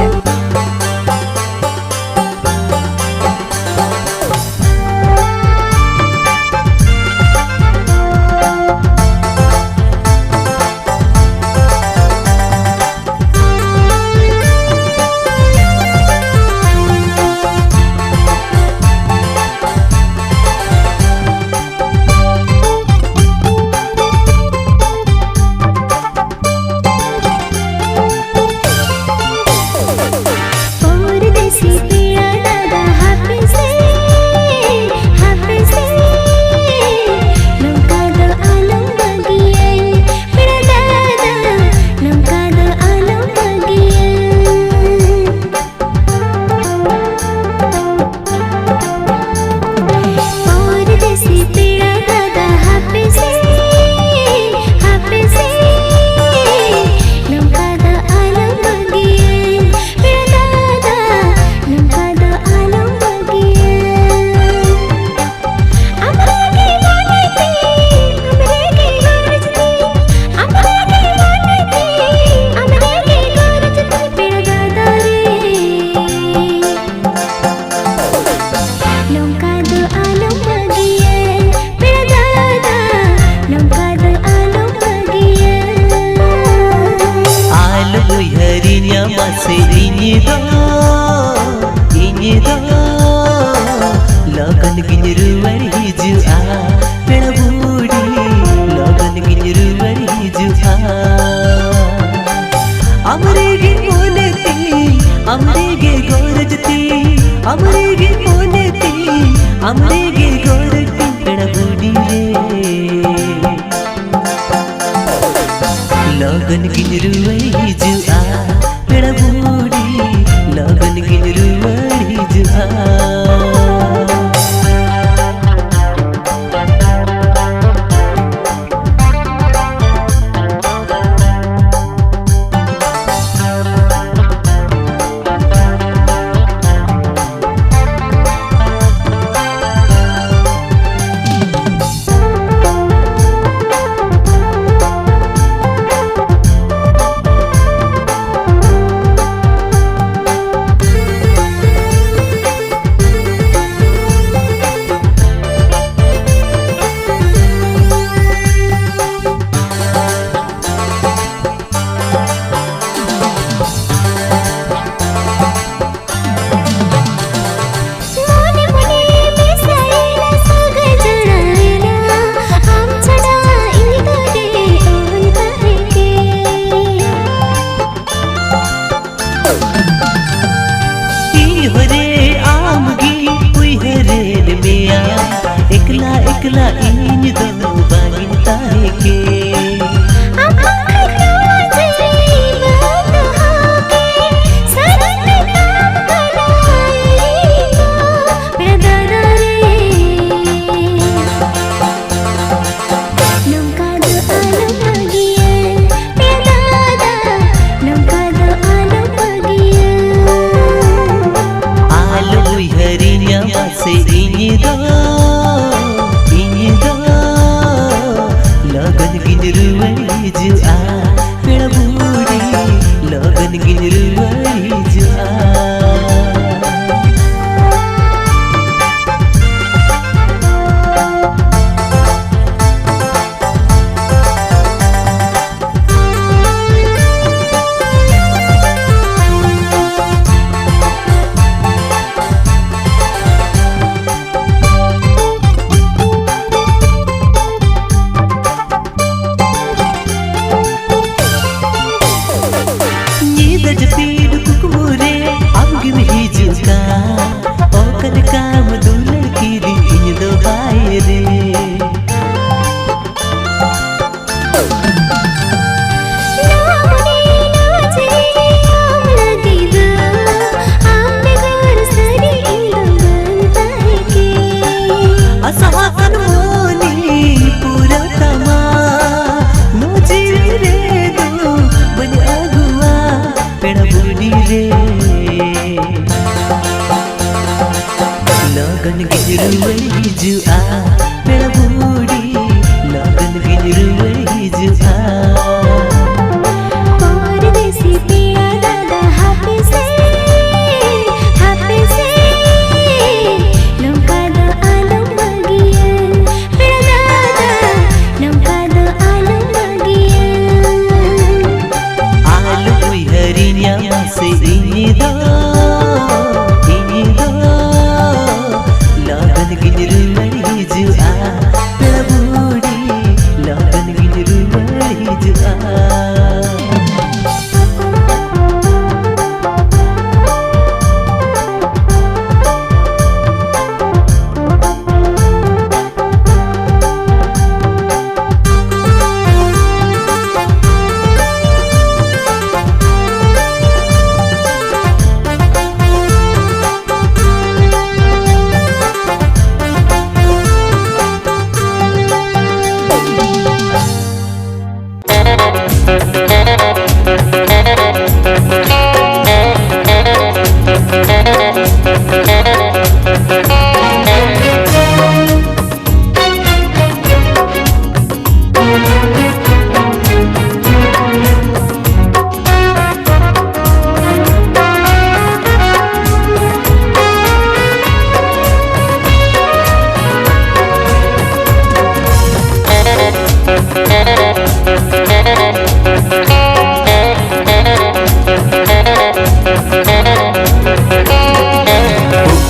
ᱟᱢᱲᱮ ᱜᱮ ᱜᱚᱲ ᱠᱤᱱ ᱯᱮᱲᱟ ᱵᱩᱰᱤ ᱨᱮ᱾ ᱞᱚᱜᱚᱱ ᱜᱤᱧ ᱨᱩᱣᱟᱹᱲ ᱦᱤᱡᱩᱜᱼᱟ, ᱯᱮᱲᱟ ᱵᱩᱰᱤ, ᱞᱚᱜᱚᱱ ᱜᱤᱧ ᱨᱩᱣᱟᱹᱲ ᱦᱤᱡᱩᱜᱼᱟ᱾ ᱤᱧ ᱦᱚᱨᱮ ᱟᱢ ᱜᱮ ᱩᱭᱦᱟᱹᱨᱮᱫ ᱢᱮᱭᱟ, ᱮᱠᱞᱟ ᱮᱠᱞᱟ ᱤᱧ ᱫᱚ ᱵᱟᱝᱤᱧ ᱛᱟᱦᱮᱸ ᱠᱮ᱾ ᱟᱢ ᱵᱟᱝᱠᱷᱟᱱ ᱱᱚᱣᱟ ᱡᱤᱣᱤ ᱵᱟᱹᱱᱩᱜᱼᱟ ᱠᱮ, ᱥᱟᱹᱨᱤ ᱢᱮᱛᱟᱢ ᱠᱟᱱᱟ ᱤᱧ ᱫᱚ ᱯᱮᱲᱟ ᱫᱟᱫᱟ ᱨᱮ᱾ ᱱᱚᱝᱠᱟ ᱫᱚ ᱟᱞᱚᱢ ᱵᱟᱹᱜᱤᱭᱟ, ᱯᱮᱲᱟ ᱫᱟᱫᱟ, ᱱᱚᱝᱠᱟ ᱫᱚ ᱟᱞᱚᱢ ᱵᱟᱹᱜᱤᱭᱟ᱾ ᱟᱞᱚᱢ ᱩᱭᱦᱟᱹᱨᱤᱧᱟ ᱢᱟᱥᱮ ᱤᱧ ᱫᱚ, ᱤᱧ ᱫᱚ ᱞᱚᱜᱚᱱ ᱜᱤᱧ ᱨᱩᱣᱟᱹᱲ ᱦᱤᱡᱩᱜᱼᱟ᱾ ᱯᱮᱲᱟ ᱵᱩᱰᱤ, ᱞᱚᱜᱚᱱ ᱜᱤᱧ ᱨᱩᱣᱟᱹᱲ ᱦᱤᱡᱩᱜᱼᱟ᱾ ᱧᱤᱫᱟᱹ ᱡᱟᱹᱯᱤᱫ ᱨᱩᱣᱟᱹᱲ ᱦᱤᱡᱩᱜᱼᱟ, ᱯᱮᱲᱟ ᱵᱩᱰᱷᱤ, ᱞᱚᱜᱚᱱ ᱜᱤᱧ ᱨᱩᱣᱟᱹᱲ ᱦᱤᱡᱩᱜᱼᱟ᱾ ᱯᱚᱨᱫᱮᱥᱤ ᱯᱮᱲᱟ ᱫᱟᱫᱟ ᱦᱟᱯᱮ ᱥᱮ, ᱦᱟᱯᱮ ᱥᱮ, ᱱᱚᱝᱠᱟ ᱫᱚ ᱟᱞᱚᱢ ᱵᱟᱹᱜᱤᱭᱟ᱾ ᱯᱮᱲᱟ ᱫᱟᱫᱟ, ᱱᱚᱝᱠᱟ ᱫᱚ ᱟᱞᱚᱢ ᱵᱟᱹᱜᱤᱭᱟ᱾ ᱟᱞᱚᱢ ᱩᱭᱦᱟᱹᱨᱤᱧᱟ ᱢᱟᱥᱮ ᱤᱧ ᱫᱚ, ᱤᱧ ᱫᱚ᱾ ᱞᱚᱜᱚᱱ ᱜᱤᱧ ᱨᱩᱣᱟᱹᱲ ᱦᱤᱡᱩᱜᱼᱟ, ᱯᱮᱲᱟ ᱵᱩᱰᱷᱤ, ᱞᱚᱜᱚᱱ ᱜᱤᱧ ᱨᱩᱣᱟᱹᱲ ᱦᱤᱡᱩᱜᱼᱟ᱾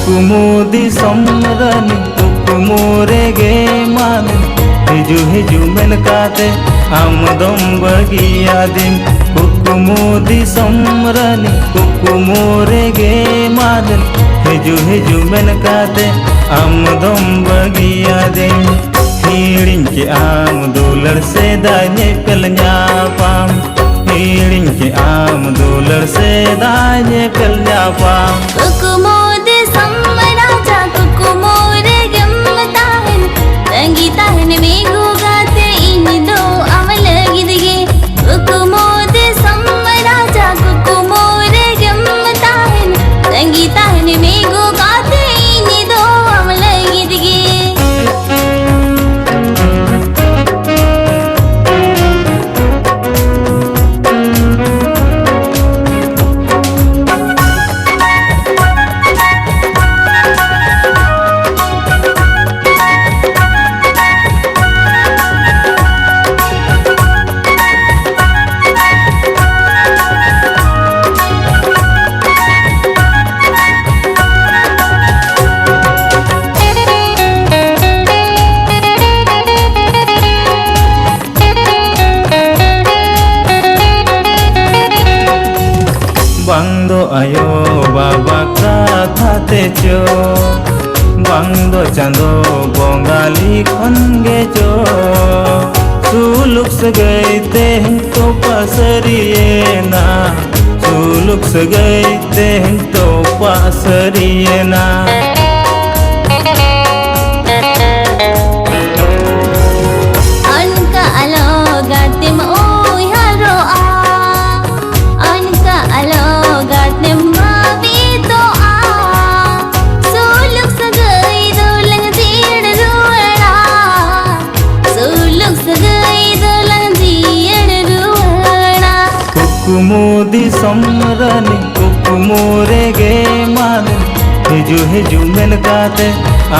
ᱠᱩᱠᱢᱩ ᱫᱤᱥᱚᱢ ᱨᱟᱱᱤ, ᱠᱩᱠᱢᱩ ᱨᱮᱜᱮ ᱢᱟᱱ ᱦᱤᱡᱩᱜ, ᱦᱤᱡᱩᱜ ᱢᱮᱱ ᱠᱟᱛᱮ ᱟᱢ ᱫᱚᱢ ᱵᱟᱹᱜᱤᱭᱟᱫᱤᱧ᱾ ᱠᱩᱠᱢᱩ ᱫᱤᱥᱚᱢ ᱨᱟᱱᱤ, ᱠᱩᱠᱢᱩ ᱨᱮᱜᱮ ᱢᱟᱱ ᱦᱤᱡᱩᱜ, ᱦᱤᱡᱩᱜ ᱢᱮᱱ ᱠᱟᱛᱮ ᱟᱢ ᱫᱚᱢ ᱵᱟᱹᱜᱤᱭᱟᱫᱤᱧ᱾ ᱦᱤᱲᱤᱧ ᱠᱮᱜ ᱟᱢ ᱫᱩᱞᱟᱹᱲ ᱥᱮᱫᱟᱭ ᱧᱮᱯᱮᱞ ᱧᱟᱯᱟᱢ, ᱦᱤᱲᱤᱧ ᱠᱮᱜ ᱟᱢ ᱫᱩᱞᱟᱹᱲ ᱥᱮᱫᱟᱭ ᱧᱮᱯᱮᱞ ᱧᱟᱯᱟᱢ᱾ ᱠᱩᱠᱢᱩ ᱫᱤᱥᱚᱢ ᱨᱟᱡᱟ ᱠᱩᱠᱢᱩ ᱨᱮᱜᱮᱢ ᱛᱟᱦᱮᱱ, ᱛᱟᱺᱜᱤ ᱛᱟᱦᱮᱱ ᱢᱮ ᱜᱚᱜᱟᱛᱮ ᱤᱧ ᱫᱚ ᱟᱢ ᱞᱟᱹᱜᱤᱫ ᱜᱮ᱾ ᱠᱩᱠᱢᱩ ᱫᱤᱥᱚᱢ ᱨᱟᱡᱟ ᱠᱩᱠᱢᱩ ᱨᱮᱜᱮᱢ ᱛᱟᱦᱮᱱ, ᱛᱟᱺᱜᱤ ᱛᱟᱦᱮᱱ ᱢᱮ ᱜᱚᱜᱟᱛᱮ ᱤᱧ ᱫᱚ ᱟᱢ ᱞᱟᱹᱜᱤᱫ ᱵᱚᱸᱜᱟᱞᱤ ᱠᱷᱚᱱ ᱜᱮ ᱪᱚ ᱥᱩᱞᱩᱠ ᱥᱟᱹᱜᱟᱹᱭ ᱛᱮᱦᱮᱧ ᱛᱚᱯᱟ ᱥᱟᱹᱨᱤᱭᱮᱱᱟ, ᱥᱩᱞᱩᱠ ᱥᱟᱹᱜᱟᱹᱭ ᱛᱮᱦᱮᱧ ᱛᱚᱯᱟ ᱥᱟᱹᱨᱤᱭᱮᱱᱟ᱾ ᱚᱱᱠᱟ ᱟᱞᱚ ᱜᱟᱛᱮᱢ ᱩᱭᱦᱟᱹᱨᱚᱜᱼᱟ, ᱚᱱᱠᱟ ᱟᱞᱚ ᱜᱟᱛᱮᱢ ᱵᱷᱟᱹᱵᱤᱛᱚᱜᱼᱟ᱾ ᱥᱩᱞᱩᱠ ᱥᱟᱹᱜᱟᱹᱭ ᱫᱚ ᱞᱟᱝ ᱡᱤᱭᱟᱹᱲ ᱨᱩᱣᱟᱹᱲᱟ, ᱥᱩᱞᱩᱠ ᱥᱟᱹᱜᱟᱹᱭ ᱫᱚ ᱞᱟᱝ ᱡᱤᱭᱟᱹᱲ ᱨᱩᱣᱟᱹᱲᱟ᱾ ᱠᱩᱠᱢᱩ ᱫᱤᱥᱚᱢ ᱨᱟᱱᱤ ᱠᱩᱠᱢᱩ ᱨᱮᱜᱮ ᱢᱟᱱ ᱦᱤᱡᱩᱜ ᱦᱤᱡᱩᱜ ᱢᱮᱱ ᱠᱟᱛᱮ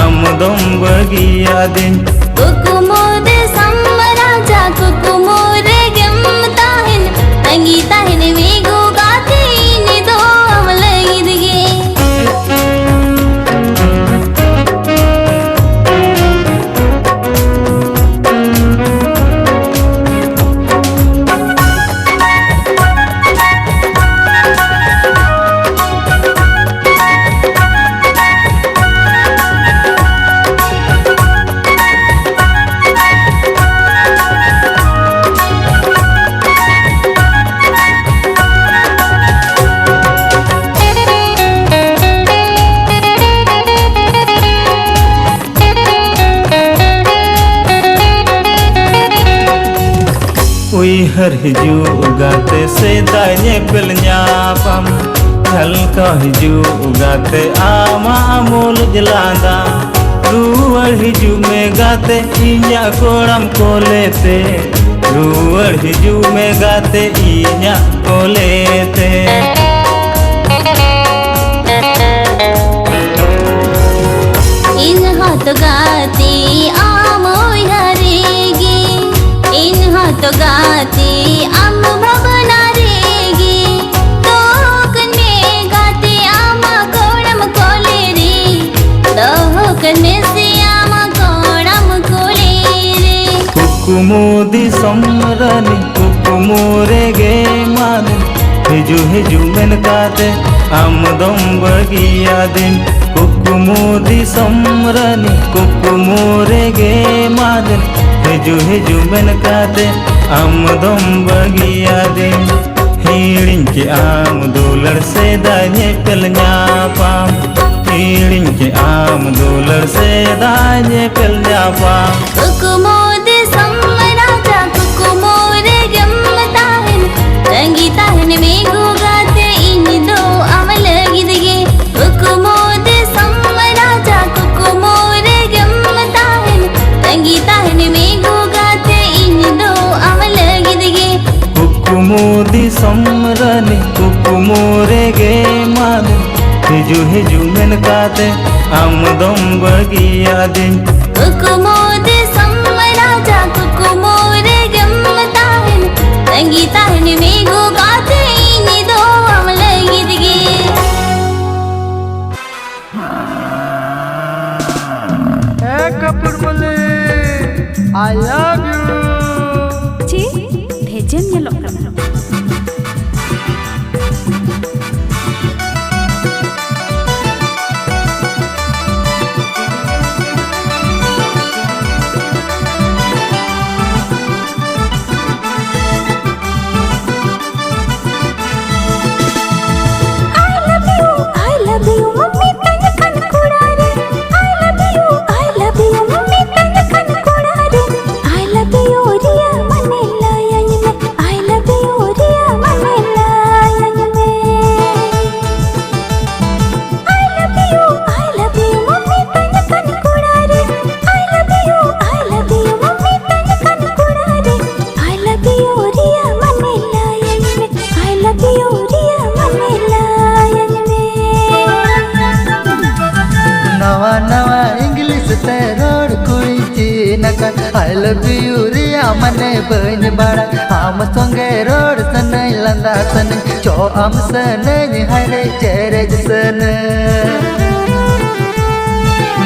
ᱟᱢ ᱫᱚᱢ ᱵᱟᱹᱜᱤᱭᱟᱫᱤᱧ᱾ ᱠᱩᱠᱢᱩ ᱫᱤᱥᱚᱢ ᱨᱟᱡᱟ ᱠᱩᱠᱢᱩ ᱨᱮᱜᱮᱢ ᱛᱟᱦᱮᱱ, ᱛᱟᱺᱜᱤ ᱛᱟᱦᱮᱱ ᱢᱤᱜᱩ ᱜᱟᱛᱮ ᱤᱧ ᱫᱚ ᱟᱢ ᱞᱟᱹᱜᱤᱫ ᱜᱮ᱾ ᱩᱭᱦᱟᱹᱨ ᱦᱤᱡᱩᱜ ᱜᱟᱛᱮ ᱥᱮᱫᱟᱭ ᱧᱮᱯᱮᱞ ᱧᱟᱯᱟᱢ, ᱡᱷᱟᱞᱠᱟᱣ ᱦᱤᱡᱩᱜ ᱜᱟᱛᱮ ᱟᱢᱟᱜ ᱢᱩᱞᱩᱡ ᱞᱟᱸᱫᱟ᱾ ᱨᱩᱣᱟᱹᱲ ᱦᱤᱡᱩᱜ ᱢᱮ ᱜᱟᱛᱮ ᱤᱧᱟᱹᱜ ᱠᱚᱲᱟᱢ ᱠᱚᱞᱮᱛᱮ, ᱨᱩᱣᱟᱹᱲ ᱦᱤᱡᱩᱜ ᱢᱮ ᱜᱟᱛᱮ ᱤᱧᱟᱹᱜ ᱠᱚᱞᱮᱛᱮ᱾ ᱤᱧ ᱦᱚᱸᱛᱚ ᱜᱟᱛᱮ ᱟᱢ ᱩᱭᱦᱟᱹᱨ ᱨᱮᱜᱮ, ᱤᱧ ᱦᱚᱸᱛᱚ ᱜᱟᱛᱮ ᱟᱢ ᱵᱷᱟᱵᱽᱱᱟ ᱨᱮᱜᱮ᱾ ᱫᱚᱦᱚ ᱠᱟᱹᱧ ᱢᱮ ᱜᱟᱛᱮ ᱟᱢᱟᱜ ᱠᱚᱲᱟᱢ ᱠᱚᱞᱮ ᱨᱮ, ᱫᱚᱦᱚ ᱠᱟᱹᱧ ᱢᱮ ᱥᱮ ᱟᱢᱟᱜ ᱠᱚᱲᱟᱢ ᱠᱚᱞᱮ ᱨᱮ᱾ ᱠᱩᱠᱢᱩ ᱫᱤᱥᱚᱢ ᱨᱟᱱᱤ ᱠᱩᱠᱢᱩ ᱨᱮᱜᱮ ᱢᱟᱱ ᱦᱤᱡᱩᱜ ᱦᱤᱡᱩᱜ ᱢᱮᱱ ᱠᱟᱛᱮ ᱟᱢ ᱫᱚᱢ ᱵᱟᱹᱜᱤᱭᱟᱫᱤᱧ᱾ ᱠᱩᱠᱢᱩ ᱠᱩᱠᱢᱩ ᱫᱤᱥᱚᱢ ᱨᱟᱹᱱᱤ ᱠᱩᱠᱢᱩ ᱨᱮᱜᱮ ᱢᱟᱫᱮᱱ, ᱦᱤᱡᱩᱜ ᱦᱤᱡᱩᱜ ᱢᱮᱱ ᱠᱟᱛᱮ ᱟᱢ ᱫᱚᱢ ᱵᱟᱹᱜᱤᱭᱟᱫᱤᱧ᱾ ᱦᱤᱲᱤᱧ ᱠᱮᱜ ᱟᱢ ᱫᱩᱞᱟᱹᱲ ᱥᱮᱫᱟᱭ ᱧᱮᱯᱮᱞ ᱧᱟᱯᱟᱢ, ᱦᱤᱲᱤᱧ ᱠᱮᱜ ᱟᱢ ᱫᱩᱞᱟᱹᱲ ᱥᱮᱫᱟᱭ ᱧᱮᱯᱮᱞ ᱧᱟᱯᱟᱢ᱾ ᱠᱩᱠᱢᱩ ᱫᱤᱥᱚᱢ ᱨᱟᱡᱟ ᱠᱩᱠᱢᱩ ᱨᱮᱜᱮᱢ ᱛᱟᱦᱮᱱ, ᱛᱟᱺᱜᱤ ᱛᱟᱦᱮᱱ ᱢᱮ ᱜᱚᱜᱟ ᱛᱮ ᱤᱧ ᱫᱚ ᱟᱢ ᱞᱟᱹᱜᱤᱫ ᱜᱮ᱾ ᱠᱩᱠᱢᱩ ᱫᱤᱥᱚᱢ ᱨᱟᱡᱟ ᱠᱩᱠᱢᱩ ᱨᱮᱜᱮᱢ ᱛᱟᱦᱮᱱ, ᱛᱟᱺᱜᱤ ᱛᱟᱦᱮᱱ ᱢᱮ ᱜᱚᱜᱟ ᱛᱮ ᱤᱧ ᱫᱚ ᱟᱢ ᱞᱟᱹᱜᱤᱫ ᱜᱮ᱾ ᱠᱩᱠᱢᱩ ᱫᱤᱥᱚᱢ ᱨᱟᱹᱱᱤ ᱠᱩᱠᱢᱩ ᱨᱮᱜᱮ ᱢᱟᱫᱮᱱ, ᱦᱤᱡᱩᱜ ᱦᱤᱡᱩᱜ ᱢᱮᱱ ᱠᱟᱛᱮ ᱟᱢ ᱫᱚᱢ ᱵᱟᱹᱜᱤᱭᱟᱫᱤᱧ᱾ ᱠᱩᱠᱢᱩ ᱫᱤᱥᱚᱢ ᱨᱟᱡᱟ ᱠᱩᱠᱢᱩ ᱨᱮᱜᱮᱢ ᱛᱟᱦᱮᱱ, ᱛᱟᱺᱜᱤ ᱛᱟᱦᱮᱱ ᱢᱮ ᱜᱚᱜᱟ ᱛᱮ ᱤᱧ ᱫᱚ ᱟᱢ ᱞᱟᱹᱜᱤᱫ ᱜᱮ᱾ ᱮ ᱠᱟᱯᱩᱨ ᱢᱟᱹᱞᱤ, I love you. ᱪᱮᱫ ᱵᱷᱮᱡᱮᱢ ᱧᱮᱞᱚᱜ ᱠᱟᱱᱟ? I love you, I love you, ᱢᱟᱢᱤ ᱛᱟᱦᱮᱸ ᱠᱟᱱ ᱠᱚᱲᱟ ᱨᱮ᱾ I love you, I love you, ᱢᱟᱢᱤ ᱛᱟᱦᱮᱸ ᱠᱟᱱ ᱠᱚᱲᱟ ᱨᱮ᱾ I love you ᱨᱮᱭᱟᱜ ᱢᱟᱱᱮ ᱞᱟᱹᱭᱟᱹᱧ ᱢᱮ᱾ I love you ᱨᱮᱭᱟᱜ ᱢᱟᱱᱮ ᱞᱟᱹᱭᱟᱹᱧ ᱢᱮ᱾ I love you, I love you, ᱢᱟᱢᱤ ᱛᱟᱦᱮᱸ ᱠᱟᱱ ᱠᱚᱲᱟ ᱨᱮ᱾ I love you, I love you, ᱢᱟᱢᱤ ᱛᱟᱦᱮᱸ ᱠᱟᱱ ᱠᱚᱲᱟ ᱨᱮ᱾ I love you ᱨᱮᱭᱟᱜ ᱢᱟᱱᱮ ᱞᱟᱹᱭᱟᱹᱧ ᱢᱮ᱾ I love you ᱨᱮᱭᱟᱜ ᱢᱟᱱᱮ ᱞᱟᱹᱭᱟᱹᱧ ᱢᱮ᱾ ᱱᱟᱣᱟ ᱱᱟᱣᱟ English ᱛᱮ ᱨᱚᱲ ᱠᱩᱲᱤ ᱪᱮᱫ ᱟᱠᱟᱫ᱾ I love you ᱨᱮᱭᱟᱜ ᱢᱟᱱᱮ ᱵᱟᱹᱧ ᱵᱟᱲᱟᱭ᱾ ᱟᱢ ᱥᱚᱸᱜᱮ ᱨᱚᱲ ᱥᱟᱱᱟᱧ, ᱞᱟᱸᱫᱟ ᱥᱟᱱᱟᱧ, ᱪᱚ ᱟᱢ ᱥᱟᱱᱟᱧ, ᱦᱟᱭ ᱨᱮ ᱪᱮᱨᱮᱡ ᱥᱟᱱᱟᱧ᱾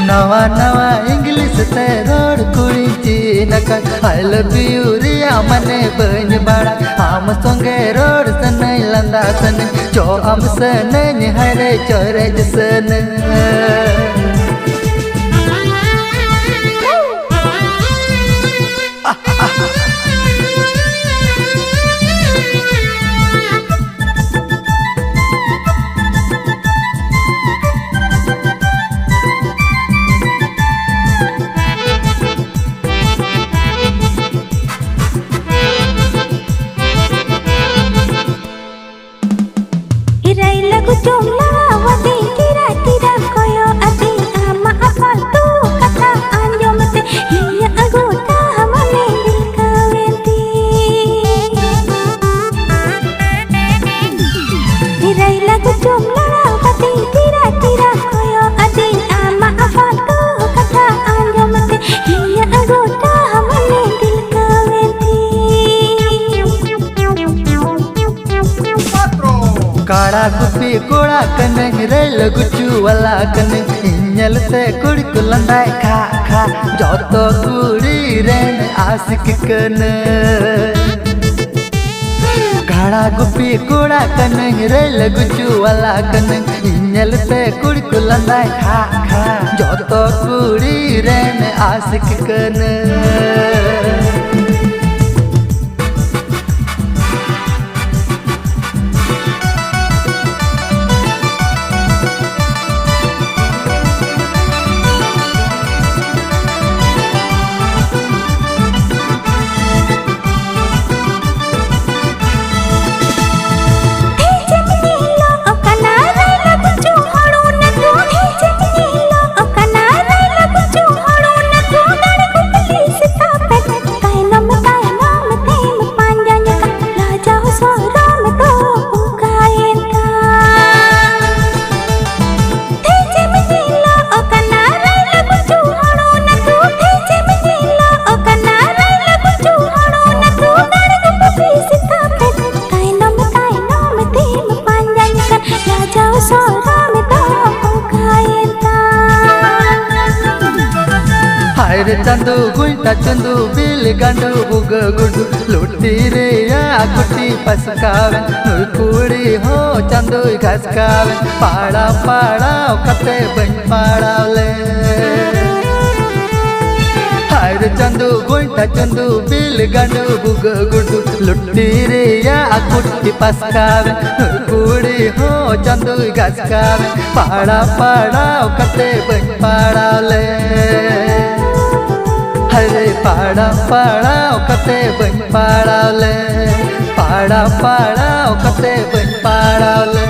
ᱱᱟᱣᱟ ᱱᱟᱣᱟ English ᱛᱮ ᱨᱚᱲ ᱠᱩᱲᱤ ᱪᱮᱫ ᱟᱠᱟᱫ᱾ I love you ᱨᱮᱭᱟᱜ ᱢᱟᱱᱮ ᱵᱟᱹᱧ ᱵᱟᱲᱟᱭ᱾ ᱟᱢ ᱥᱚᱸᱜᱮ ᱨᱚᱲ ᱥᱟᱱᱟᱧ, ᱞᱟᱸᱫᱟ ᱥᱟᱹᱱᱟᱹᱧ, ᱪᱚ ᱟᱢ ᱥᱟᱹᱱᱟᱹᱧ, ᱦᱟᱭ ᱨᱮ ᱪᱚᱨᱮᱡ ᱥᱟᱹᱱᱟᱹᱧ᱾ ᱤᱨᱟᱹᱭ ᱞᱟᱹᱜᱩ ᱪᱩᱢ ᱞᱟᱲᱟᱣᱟᱫᱤᱧ, ᱛᱤᱨᱟ ᱛᱤᱨᱟ ᱠᱚᱭᱚᱜ ᱟᱹᱫᱤᱧ, ᱟᱢᱟᱜ ᱯᱷᱟᱞᱛᱩ ᱠᱟᱛᱷᱟ ᱟᱸᱡᱚᱢ ᱛᱮ ᱤᱧᱟᱹᱜ ᱜᱚᱴᱟ ᱢᱚᱱᱮ ᱫᱤᱞᱠᱟᱣᱮᱱ ᱛᱤᱧ᱾ ᱤᱨᱟᱹᱭ ᱞᱟᱹᱜᱩ ᱪᱩᱢ ᱞᱟᱲᱟᱣᱟᱫᱤᱧ, ᱛᱤᱨᱟ ᱛᱤᱨᱟ ᱠᱚᱭᱚᱜ ᱟᱹᱫᱤᱧ, ᱟᱢᱟᱜ ᱯᱷᱟᱞᱛᱩ ᱠᱟᱛᱷᱟ ᱟᱸᱡᱚᱢ ᱛᱮ ᱤᱧᱟᱹᱜ ᱜᱚᱴᱟ ᱢᱚᱱᱮ ᱫᱤᱞᱠᱟᱣᱮᱱ ᱛᱤᱧ᱾ ᱠᱟᱲᱟ ᱜᱩᱯᱤ ᱠᱚᱲᱟ ᱠᱟᱹᱱᱟᱹᱧ ᱨᱮ, ᱞᱟᱹᱜᱩᱪᱩ ᱣᱟᱞᱟ ᱠᱟᱹᱱᱟᱹᱧ, ᱤᱧ ᱧᱮᱞᱛᱮ ᱠᱩᱲᱤ ᱠᱚ ᱞᱟᱸᱫᱟᱭ ᱠᱷᱟ ᱠᱷᱟ, ᱡᱚᱛᱚ ᱠᱩᱲᱤ ᱨᱮᱱ ᱟᱥᱤᱠ ᱠᱟᱹᱱᱟᱹᱧ᱾ ᱠᱟᱲᱟ ᱜᱩᱯᱤ ᱠᱚᱲᱟ ᱠᱟᱹᱱᱟᱹᱧ ᱨᱮ, ᱞᱟᱹᱜᱩᱪᱩ ᱣᱟᱞᱟ ᱠᱟᱹᱱᱟᱹᱧ, ᱤᱧ ᱧᱮᱞᱛᱮ ᱠᱩᱲᱤ ᱠᱚ ᱞᱟᱸᱫᱟᱭ ᱠᱷᱟ ᱠᱷᱟ, ᱡᱚᱛᱚ ᱠᱩᱲᱤ ᱨᱮᱱ ᱟᱥᱤᱠ ᱠᱟᱹᱱᱟᱹᱧ᱾ ᱟᱨᱮ ᱪᱟᱸᱫᱚ ᱜᱚᱭᱴᱟ ᱪᱟᱸᱫᱚ ᱵᱤᱞ ᱜᱟᱸᱰᱚ ᱵᱩᱜᱟᱹ ᱜᱩᱰᱩ ᱞᱩᱴᱤ ᱨᱮᱭᱟᱜ ᱜᱩᱴᱤ ᱯᱟᱥᱠᱟᱣᱮᱱ ᱱᱩᱭ ᱠᱩᱲᱤ ᱦᱚᱸ ᱪᱟᱸᱫᱚᱭ ᱜᱷᱟᱥᱠᱟᱣᱮᱱ ᱯᱟᱲᱟᱣ ᱯᱟᱲᱟᱣ ᱠᱟᱛᱮ ᱵᱟᱹᱧ ᱯᱟᱲᱟᱣ ᱞᱮ ᱦᱟᱭᱨᱮ ᱪᱟᱸᱫᱚ ᱜᱚᱭᱴᱟ ᱪᱟᱸᱫᱚ ᱵᱤᱞ ᱜᱟᱸᱰᱚ ᱵᱩᱜᱟᱹ ᱜᱩᱰᱩ ᱞᱩᱴᱤ ᱨᱮᱭᱟᱜ ᱜᱩᱴᱤ ᱯᱟᱥᱠᱟᱣᱮᱱ ᱱᱩᱭ ᱠᱩᱲᱤ ᱦᱚᱸ ᱪᱟᱸᱫᱚᱭ ᱜᱷᱟᱥᱠᱟᱣᱮᱱ ᱯᱟᱲᱟᱣ ᱯᱟᱲᱟᱣ ᱠᱟᱛᱮ ᱵᱟᱹᱧ ᱯᱟᱲᱟᱣ ᱞᱮ ᱦᱟᱭᱨᱮ ᱯᱟᱲᱟᱣ ᱯᱟᱲᱟᱣ ᱠᱟᱛᱮ ᱵᱟᱹᱧ ᱯᱟᱲᱟᱣ ᱞᱮ ᱯᱟᱲᱟᱣ ᱯᱟᱲᱟᱣ ᱠᱟᱛᱮ ᱵᱟᱹᱧ ᱯᱟᱲᱟᱣ ᱞᱮ